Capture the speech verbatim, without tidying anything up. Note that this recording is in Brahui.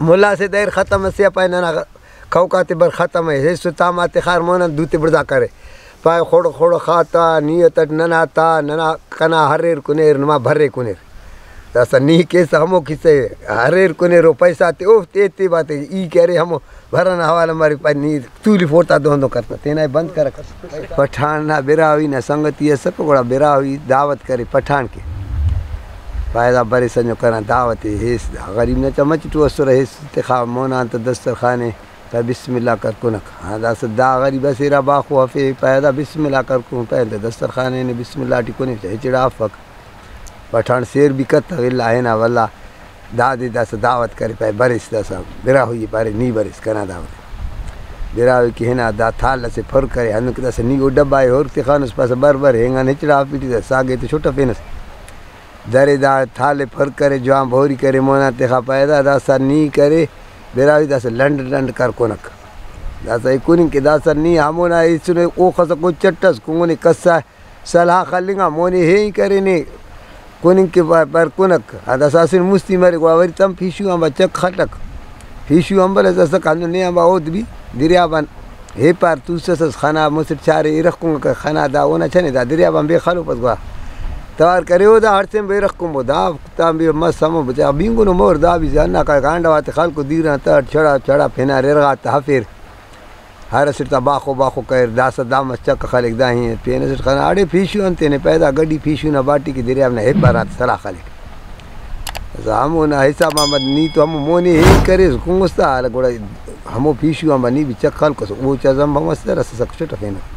ملا سے دیر ختم اسے پائے ننا کھوک آتے بر ختم ءِ، ہیسو تام آتے خار مونا دوتے بڑزا کرے۔ پائے خڑ خڑ خاتا، نیت اٹ ننا تا، ننا کنا ہریر کنیر، نما بھرے کنیر۔ داسا نی کیسہ ہمو کسہ ءِ، ہریر کنیر او پیسہ تے اوفتے ایتے باتے ای کہ ارے ہمو بھرنا حوالہ مریک، پائے نی تولی فوڑتا دہن دہن کرتا، تینا ای بند کرک۔ پٹھان نا براہوئی نا سنگتی ئسکہ، گڑا براہوئی دعوت کرے پٹھان کہ پائے دا برے سنجو کنا دعوت ءِ، ہیس دا غریب نا چا مچٹ او اسرہ، ہیس تخا مونا انت دسترخوان ءِ۔ پائے بسم اللہ کر کنک۔ ہاں، داسہ دا غریب اسے ارا باخو افے، پائے دا بسم اللہ کر کن، پائے دا دسترخوان ءِ نے بسم اللہ ٹی کنے، ہچڑا افک۔ پٹھان سیر بھی کتو الا ہنا، واللہ دادے داسہ دعوت کرے، پائے بریس داسہ براہوئی پارے نی بریس کنا دعوت۔ براہوئی کہ ہنا دا تھال اسے پھر کرے، ہندن کہ داسہ نی او ڈبہ ءِ ہر تخانس پاسہ بر بر ہنگان ہچڑا افیٹی دا ساگے تو چھٹفینس۔ درے دا تھال ءِ پھر کرے، جوان بھوری کرے، مونا تخا پائے دا، داسا نی کرے، براہوئی داسا لنڈ لنڈ کر کنک۔ داسا ای کننگ کہ داسا نی ہمونا ایسنے اوخس کو چٹس کنگنے کسا صلاح خلنگا مونے ہی کرینے کننگ کہ پر، پر کنک۔ آ داسا اسن مستی مرے گڑا وری تم پیشو آنبا چک خلک۔ پیشو آنبا لس اسک ہندن نے آنبا اود بھی دریاب آن۔ ہیپار توسس اس خنا مسٹ چارے ارغ کنگکہ، خنا دا اونا چنے دا دریاب آن بے خلوپس گڑا توار کرے او دا ہڑسین بے ارغ کنبو دا تان بے مس ہمو بچا بینگنو مور دا بھی ہندا کا گانڈو آتے خلکو دیران تڑ چڑا چڑا پھنار ارغا تا ہفیر۔ ہر اسٹ تا باخو باخو کریر، داسہ دا مس چک خلک دا ہی پین اسٹ خنا اڑے پیشو انتے نے پیدا گڈی پیشو نا باٹی کہ دریاب نا ہیپار آتے سلاہ خلک۔ داسہ ہمونا حساب آن بد نی تو ہمو مونے ہیل کریس کنگس تا حال گڑا ہمو پیشو آن با نی بھی چک خلکس، او چا زمبا مس تہ رس سک چٹ افینہ۔